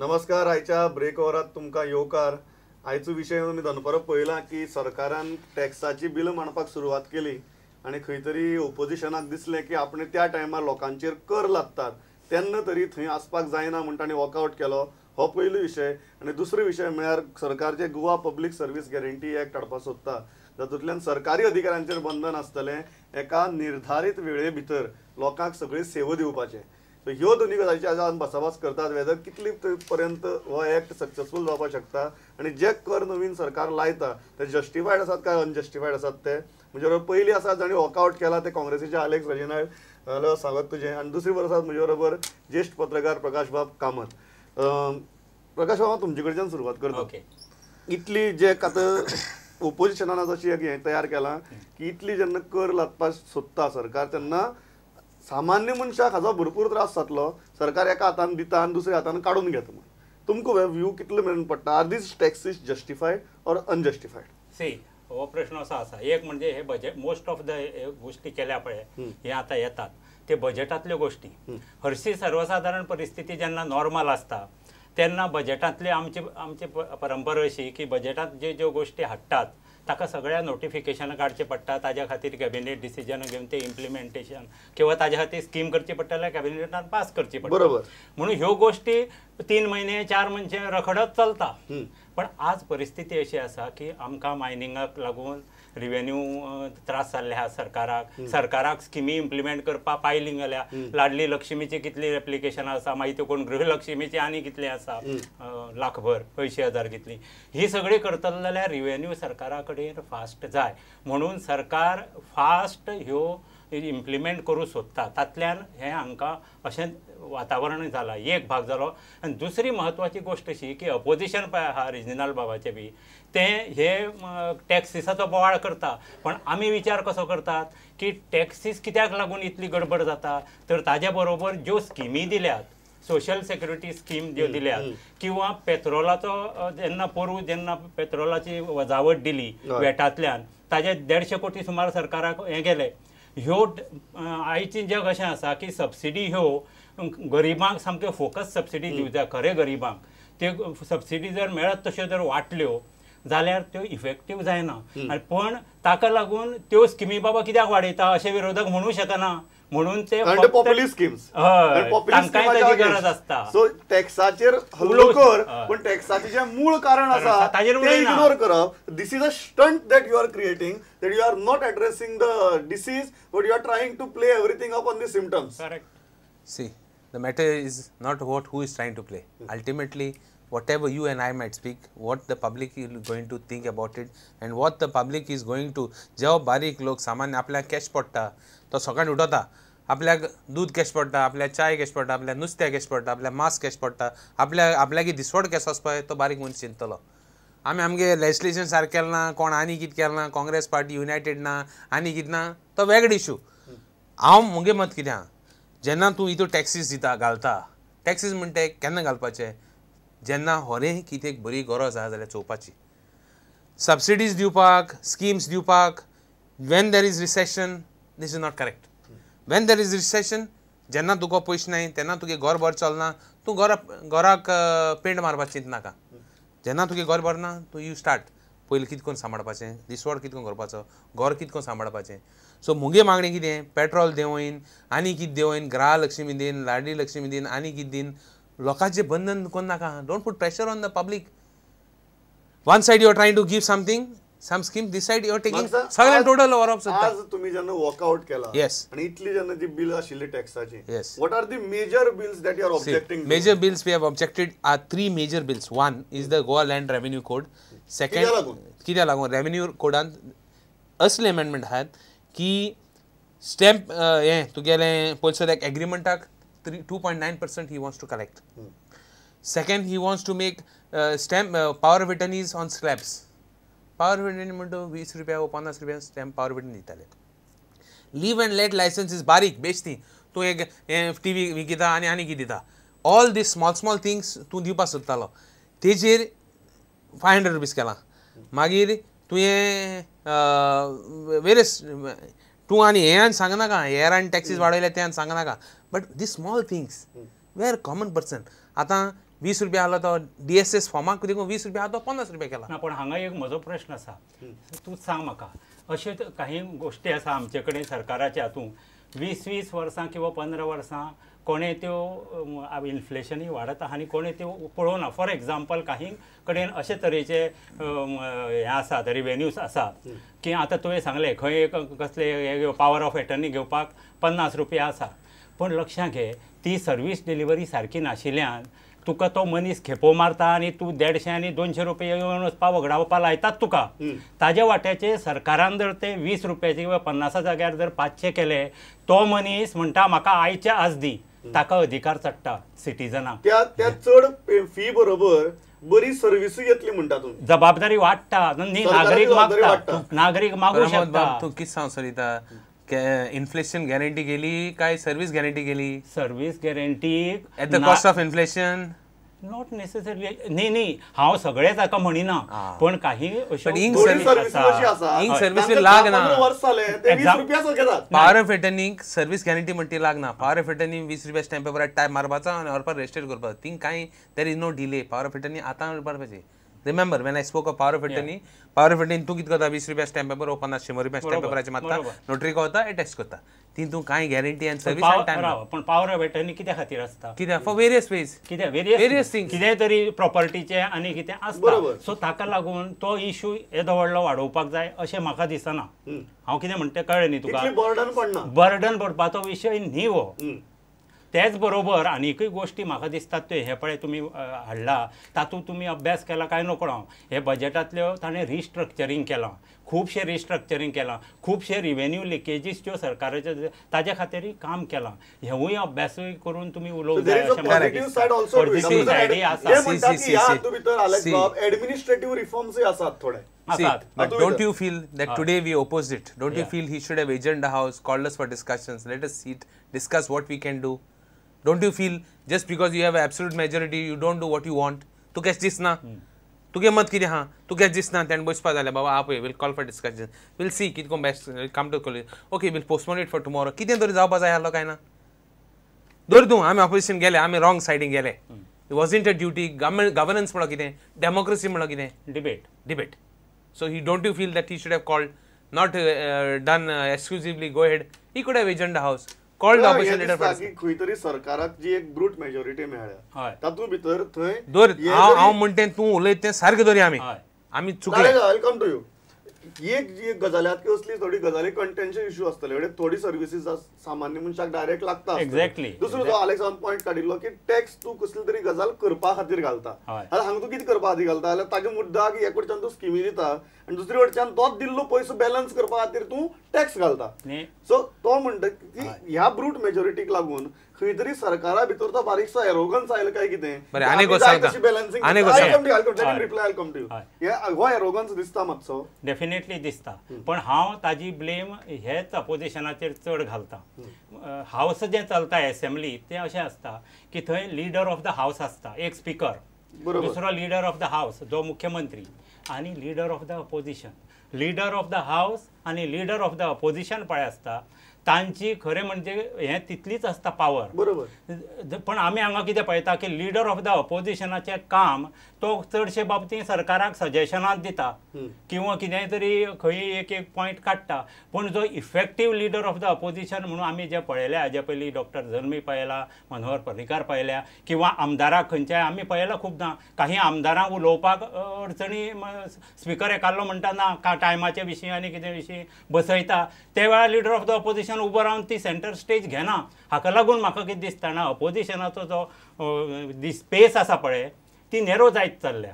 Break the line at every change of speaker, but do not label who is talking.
नमस्कार. आयच्या ब्रेक ओवरात तुमकां येवकार. आयचो विशय तुमी दनपारां पळयला की सरकारान टॅक्साची बिलां मांडपाक सुरवात केली आनी खंय तरी ओपोजिशनाक दिसलें की आपणे त्या टायमार लोकांचेर कर लादतात तेन्ना तरी थंय आसपाक जायना म्हूण तांणी वॉकआवट केलो. हो पयलो विशय. आनी दुसरो विशय म्हळ्यार सरकारचे Goa public service guarantee act हाडपाक सोदता, जातूंतल्यान सरकारी अधिकाऱ्यांचेर बंधन आसतलें एका निर्धारीत वेळे भितर लोकांक सगळी सेवा दिवपाचें. सो ह्यो दोनूय गजालीचेर आज आमी भासाभास करतात, वेदर कितली पर्यंत हो एक्ट सक्सेसफूल जावपाक शकता आनी जे कर नवीन सरकार लायता ते जस्टिफायड आसात काय अनजस्टिफायड आसात ते. म्हजे बरोबर पयलीं आसा जाणी वॉकआवट केला ते काँग्रेसीचे आलेक्स रेजिनाल्ड, हॅलो स्वागत तुजें. आनी दुसरी बरोबर आसात म्हजे बरोबर ज्येश्ठ पत्रकार प्रकाश बाब कामत. प्रकाश बाब, तुमचे कडच्यान सुरवात करता. इतली जे आतां ओपोजिशनान जशी एक हें तयार केलां की इतली जेन्ना कर लादपाक सोदता सरकार तेन्ना सामान्य मनशाक हाजो भरपूर त्रास जातलो. सरकार एका हातान दिता आनी दुसऱ्या हातान काडून घेता म्हूण तुमकां व्यू कितलो मेरेन पडटा? Are these taxes justified or unjustified?
See, हो प्रश्न असो आसा. एक म्हणजे हे बजेट मोस्ट ऑफ the गोष्टी केल्या पळय हे आतां येतात ते बजेटांतल्यो गोष्टी. हरशी सर्वसाधारण परिस्थिती जेन्ना नॉर्मल आसता तेन्ना बजेटांतली आमची आमची परंपरा अशी की बजेटांत ज्यो ज्यो गोष्टी हाडटात ताका सगळ्या नोटिफिकेशनां काडचें पडटा, ताज्या खातीर कॅबिनेट डिसिजन घेवन ते इम्प्लिमेंटेशन किंवा ताज्या खातीर स्कीम करची पडटले, कॅबिनेटान पास करची पडटा.
बरोबर.
म्हणून ह्यो गोष्टी 3 म्हयने 4 म्हयने रखडत चलता. पण आज परिस्थिती अशी आसा की आमकां मायनिंगाक लागून रिवेन्यू त्रास जाल्ले आहा सरकाराक. सरकाराक स्किमी इम्प्लिमेंट करपाक पायलिंग जाल्या. लाडली लक्ष्मीची कितली एप्लिकेशनां आसा, मागीर त्यो कोण गृहलक्ष्मीची आनी कितली आसा, लाखभर 80,000 कितली, ही सगळी करतलो जाल्यार रिवेन्यू सरकारा कडेन फास्ट जाय. म्हणून सरकार फास्ट ह्यो इम्प्लिमेंट करूं सोदता. तातल्यान हें हांकां अशें वातावरण जालां, एक भाग जालो. आनी दुसरी म्हत्वाची गोश्ट अशी की अपोजिशन पळय आहा रिजिनाल बाबाचें बी तें हे टॅक्सिसाचो बोवाळ करता. पण आमी विचार कसो करतात की टॅक्सीस कित्याक लागून इतली गडबड जाता, तर ताज्या बरोबर ज्यो स्किमी दिल्यात, सोशल सेक्युरिटी स्कीम ज्यो दिल्यात किंवा पेट्रोलाचो जेन्ना पोरूं जेन्ना पेट्रोलाची वजावट दिली वेटांतल्यान ताजे 150 कोटी सुमार सरकाराक हें गेले. ह्यो आयची जग अशें आसा की सबसिडी ह्यो गरिबांक सामक्यो फोकस सबसिडी दिवंक जाय. खरे गरिबांक त्यो सबसिडी जर मेळत तश्यो जर वांटल्यो जाल्यार त्यो इफेक्टीव जायना. आनी पण ताका लागून त्यो स्किमी बाबा कित्याक वाडयता अशें विरोधक म्हणूं शकना. म्हणून ते
पॉप्युलिस्ट स्किम्स,
हय, तांकांय ताजी गरज आसता.
सो टॅक्साचेर हल्लो कर पण टॅक्साचें जें मूळ कारण आसा
ताजेर
तें इग्नोर करप. This is a stunt that you are creating, that you are not addressing the disease but you are trying to play everything up on the symptoms.
Correct.
See, the matter is not what who is trying to play. Ultimately, whatever you and I might speak, what the public is going to think about it and what the public is going to, जेव्हा बारीक लोक सामान्य आपल्याक cash पडटा तो सकाळी उठता, आपल्याक दूद कॅश पडटा, आपल्याक चाय कॅश पडटा, आपल्याक नुस्त्या कॅश पडटा, आपल्याक मांस कॅश पडटा, आपल्या आपल्याक दिसवड कॅश वचपा तो बारीक मनीस चिंततलो. आमी आमगे लेजिस्लेशन सारकें केलें ना, कोण आनी कितें केलें ना, काँग्रेस पार्टी युनायटेड ना आनी कितें ना, तो वेगळो इशू. हांव मुगे मत कितें आहा, जेन्ना तूं हितून टॅक्सीस दिता घालता, टॅक्सीस म्हणटा केन्ना घालपाचें, जेन्ना होरें कितें बरी गरज आहा जाल्यार चोवपाची. सबसिडीज दिवपाक, स्किम्स दिवपाक, when there is recession this is not correct. When there is recession जेन्ना तुका पयशे नाय तेन्ना तुगे घर बरें चलना, तूं घराक पेंट मारपाक चिंतनाका. जेन्ना तुगे घर बरें ना तूं you start पयलीं कितें करून सांबाळपाचें, दिसवड कितें करून करपाचो, घर कितें करून सांबाळपाचें. सो मुगे मागणी कितें, पेट्रोल देंवयन आनी कितें देंवयन, गृहलक्ष्मी दीन, लाडली लक्ष्मी दीन आनी कितें दीन, लोकांचें बंधन करूं नाका. Don't put pressure on the public. One side you are trying to give something, some scheme, this side you are taking सगळें टोटल व्हरप सोदता.
आज तुमी जेन्ना वॉकआवट केला आनी इतली जेन्ना जी बिल आशिल्ली टॅक्साची, what are the major bills that you are objecting?
Major bills we have objected are 3 major bills. One is the Goa land revenue code. Second, कित्याक लागून रेव्हेन्यू कोडांत असले अमेंडमेंट आहात की स्टॅम्प हें तुगेलें पयसो एक एग्रीमेंटाक 2.9% he wants to collect. Second, he wants to make stamp power of attorneys on slabs. Power of attorney म्हणतो 20 रुपया व 50 रुपया स्टॅम्प पावर ऑफ अटर्नी दिताले. लीव अँड let licence बारीक बेश्टी तूं एक टी व्ही विकिता आनी आनी कितें दिता. All these small small things तूं दिवपाक सोदतालो तेजेर 500 रुपीज केलां. मागीर तुवें वेरियस तूं आनी हें आनी सांगनाका, हेर आनी टॅक्सीस वाडयल्या तें आनी सांगनाका. But these small things where common person. आतां 20 रुपया आलो तो DSS फॉर्माक देखून 20 रुपया तो 50 रुपया केला.
ना, पण हांगा एक म्हजो प्रश्न आसा, तूं सांग म्हाका, अशे काही गोश्टी आसा आमचे कडेन सरकाराच्या हातूंत 20-20 वर्सां किंवा 15 वर्सां कोणें त्यो इन्फ्लेशनूय वाडत आहा आनी कोणें त्यो पळोवना. फॉर एग्जाम्पल काही कडेन अशे तरेचे हें आसात, रिवेन्यूज आसात की आतां तुवें सांगलें खंय एक कसले पावर ऑफ एटर्नी घेवपाक 50 रुपया आसा, पूण लक्षांत घे ती सर्वीस डिलिव्हरी सारकी नाशिल्ल्यान तुका तो मनीस खेपो मारता आनी तूं 150 आनी 200 रुपया येवन वचपा वगडावपा लायतात तुका. ताज्या वाट्याचे सरकारान जर ते 20 रुपयाचे किंवा 50 जाग्यार जर 500 केले, तो मनीस म्हणटा म्हाका आयचे आज दी, ताका अधिकार चडटा सिटीजनाक.
त्या चड फी बरोबर बरी सर्विसूय येतली म्हणटा तूं,
जबाबदारी वाडटा, नागरीक मागता, नागरीक मागू शकता.
तूं कितें सांग सरिता, इन्फ्लेशन गॅरंटी गेली काय सर्वीस गॅरंटी गेली?
Service guarantee
at the cost of inflation
not necessarily. न्ही न्ही, हांव सगळेच हाका म्हणिना, पण काही
पावर ऑफ एटर्नीक सर्वीस गॅरंटी म्हणटी लागना. पावर ऑफ एटर्नी 20 रुपया स्टॅम्प पेपरार टायप मारपाचो आनी व्हरपाक रजिस्टर करपाचो, थिंग कांय there is no delay. Power of attorney आतां व्हरपाचें. Remember when I spoke of power of attorney, power of attorney तूं कितें करता, 20 रुपया स्टॅम्प पेपर वो 50 100 रुपया स्टॅम्प पेपराचेर मारता, नोटरी वता, अटॅच करता, ती तूं कांय गॅरंटी आनी सर्वीस आनी टायम.
पण पावर ऑफ एटर्नी कित्या खातीर आसता?
कित्याक? फॉर वेरियस वेज,
कितें वेरियस थिंग्स, कितें तरी प्रॉपर्टीचें आनी कितें आसता. सो ताका लागून तो इशू येदो व्हडलो वाडोवपाक जाय अशें म्हाका दिसना. हांव कितें म्हणटा कळ्ळें न्ही तुका?
बर्डन पडना,
बर्डन पडपाचो विशय न्ही हो. तेच बरोबर आनीकय गोश्टी म्हाका दिसतात त्यो हे पळय तुमी हाडला तातूंत तुमी अभ्यास केला काय नकळो हांव. हे बजेटांतल्यो ताणें रिस्ट्रक्चरींग केलां, खुबशें रिस्ट्रक्चरींग केलां, खुबशे रिवेन्यू लिकेजीस ज्यो सरकाराचे ताजे खातीरूय काम केलां. हेवूय अभ्यासूय करून तुमी उलोवंक जाय अशें म्हाका दिसता. पॉझिटीव सायडूय आसा.
एडमिनिस्ट्रेटीव रिफॉर्म्सूय आसात थोडे.
See, but don't you feel that today we opposed it? Don't you feel he should have adjourned the house, called us for discussions, let us sit, discuss what we can do? Don't you feel just because you have absolute majority, you don't do what you want? तू cash दिसना, तुगे मत कितें आहा, तूं cash दिसना, तेणें बसपा जाल्यार बाबा आपय, we'll call for discussion, we'll see कितें कोण best, come to college, okay we'll postpone it for tomorrow. कितें तरी जावपा जाय आहलो काय ना? धर तूं आमी ऑपोजिशन गेले, आमी रॉंग सायडीन गेले, it wasn't a duty. Governance म्हणलो कितें, डेमोक्रेसी म्हणलो कितें,
debate,
debate. So he, don't you feel that he should have called, not done exclusively go ahead? He could have adjourned the house, called the opposition leader for
की खंय तरी सरकाराक जी एक ब्रूट मेजॉरिटी मेळ्ळ्या तातूंत भितर थंय
दर हांव म्हणटे तूं उलयत तें सारकें दवरया, आमी आमी चुकले.
I come to you. एक जी गजाली आतां की असली थोडी गजाली कंटेन्शन इशू आसतले, म्हणजे थोडी सर्विसीस सामान्य मनशाक डायरेक्ट लागता.
एक्झॅक्टली.
दुसरो जो आलेक्सान पॉयंट काडिल्लो की टॅक्स तूं कसली तरी गजाल करपा खातीर घालता, आतां हांगा तूं कितें करपा खातीर घालता जाल्यार ताजे मुद्दा की एक कडच्यान तूं स्किमी दिता आनी दुसरे कडच्यान तोच दिल्लो पयसो बॅलन्स करपा खातीर तूं टॅक्स घालता. सो तो म्हणटा की ह्या ब्रूट मेजॉरिटीक लागून खंय तरी सरकारा भितर तो बारीकसो एरोगन्स आयलो काय कितें, हो एरोगन्स दिसता मातसो,
डेफिनेटली दिसता. पण हांव ताजी ब्लेम हेच अपोजिशनाचेर चड घालता. हावस जें चलता एसेंब्ली तें अशें आसता की थंय लिडर ऑफ the house आसता, एक स्पीकर, दुसरो लिडर ऑफ the house जो मुख्यमंत्री, आनी leader of the opposition. Leader of the house आनी लिडर ऑफ the opposition पळय आसता तांची खरें म्हणजे हें तितलीच आसता पावर.
बरोबर.
पण आमी हांगा कितें पळयता की लिडर ऑफ the अपोजिशनाचें काम तो चडशे बाबतींत सरकाराक सजेशनां दिता किंवा कितेंय तरी खंय एक एक पॉयंट काडटा. पूण जो effective leader of the opposition म्हणून आमी जे पळयल्या हाजे पयलीं डॉक्टर जल्मी पळयला, मनोहर पर्रीकार पळयल्या, किंवा आमदाराक खंयच्याय आमी पळयला खुबदां काही आमदारांक उलोवपाक अडचणी, स्पिकर एकालो म्हणटा ना टायमाचे विशीं आनी कितें विशीं बसयता, ते वेळार लिडर ऑफ the opposition उबो रावन ती सेंटर स्टेज घेना. हाका लागून म्हाका कितें दिसता ना, अपोजिशनाचो जो स्पेस आसा पळय ती नेरो जायत चल्ल्या.